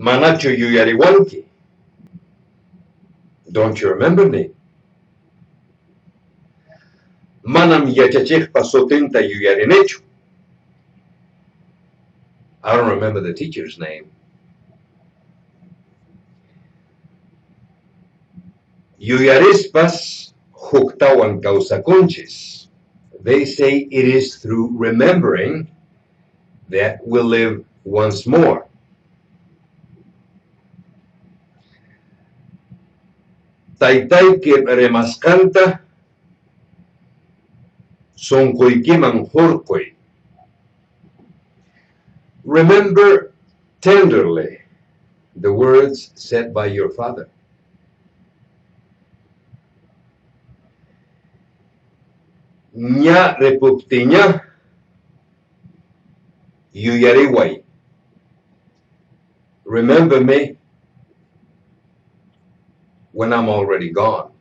Manachu yuyariwanki? Don't you remember me? Manam yachachiqpa sutinta yuyarinichu. I don't remember the teacher's name. Yuyarispas huktawan kawsakunchis. They say it is through remembering that we live once more. Taytaykip rimasqanta sunquykiman hurquy. Remember tenderly the words said by your father. Ña ripuptiyña yuyariway. Remember me when I'm already gone.